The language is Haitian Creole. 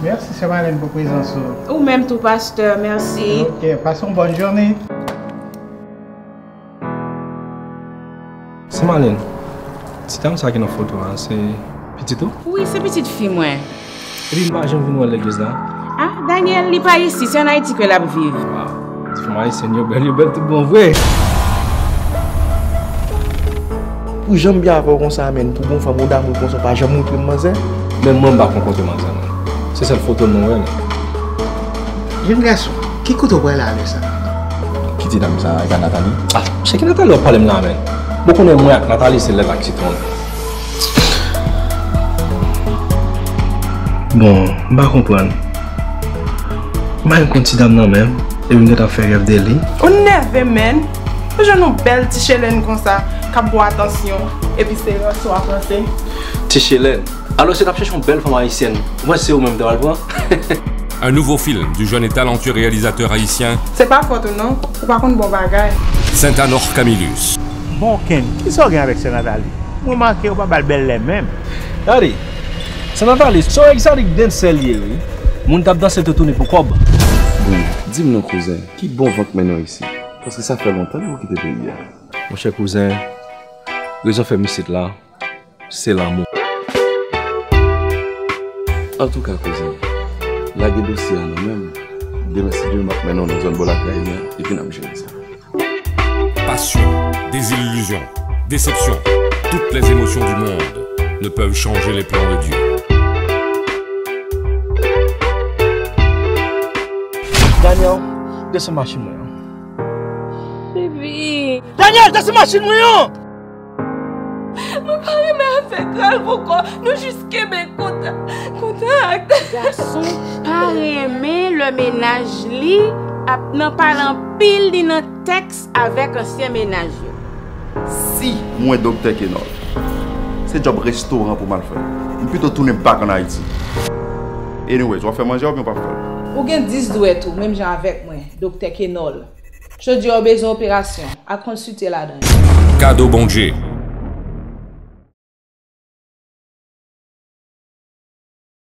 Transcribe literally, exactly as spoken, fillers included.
Mèsi, Sè Malèn, pou prezans ou. Ou menm tou, pastè, mèsi. Ok, pase yon bòn jounen. Sè Malèn, ti dam sa ki nan foto a, se pitit ou? Wi, se pitit fi mwen. Epi m pa janm vin wè l legliz la. Ah, Daniel, li pa isi, se ann Ayiti ke l ap viv. Ti fanm ayisyèn yo bèl, yo bèl tout bon vre. Pou jan m byen avè w konsa, menn, pou gon fanm ou damou konsa, w pa janm montre m manzè. Menm mwen, m pa konn kote manzè, menn. Se sèl foto l mwen wè, menn. Jenn gason, ki kote w prale a lè sa? Ki ti dam sa, e pa Nathalie? Ah, se ki Nathalie w ap pale m la, menn? Bon, konnen mwen ak Nathalie se lèt ak sitwon. Bon, m pa konprann. M pa menm konn ti dam nan menm, epi m gentan fè rèv de li. Ou nève, menn. Ou jwenn yon bèl ti chelèn konsa, k ap ba w atansyon, epi se ranse w ap ranse. Ti chelèn? Alò, si w t ap chèche yon bèl fanm ayisyèn, ou panse se ou menm m ta pral pran? Un nouveau film du jeune et talentueux réalisateur haïtien. Se pa fòt ou non, ou pa konn bon bagay. Saint-Anor Camillus. Bon, Ken, kisa w gen avèk sè Nathalie? M remake ou pa ba l bèl lè menm. Gade, sè Nathalie, se yon egzotik dancer l ye, wi. Moun k ap danse tou tounen pou kòb. Bon, di m non, kouzen, ki bon van k mennen w isit? Paske sa fè lontan depi w kite peyi a. Monchè kouzen, rezon fè m isit la, se lanmou. Antouka, kouzen, lage dosye a nan men m. Demen, si Dye vle, m ap mennen w nan zòn bò lakay li an, epi n ap jere sa. Passion, désillusion, déception, toutes les émotions du monde ne peuvent changer les plans de Dieu. Daniel, desann machin mwen an. Baby. Daniel, desann machin mwen an! Mwen pa renmen afè Ralph ankò. Nou jis kenbe kontak. Kontak. Gason pa renmen lè mennaj li ap nan pale anpil, li nan tèks avèk ansyen mennaj yo. Si m wè Doktè Kenòl, se djòb restoran pou m al fè. M pito tounen back ann Ayiti. Anyways, w ap fè manje a oubyen w p ap fè l? Ou gen dis dwèt ou, menm jan avèk mwen, Doktè Kenòl. Jodi a w bezwen operasyon, al konsilte ladan yo. Kado Bondye,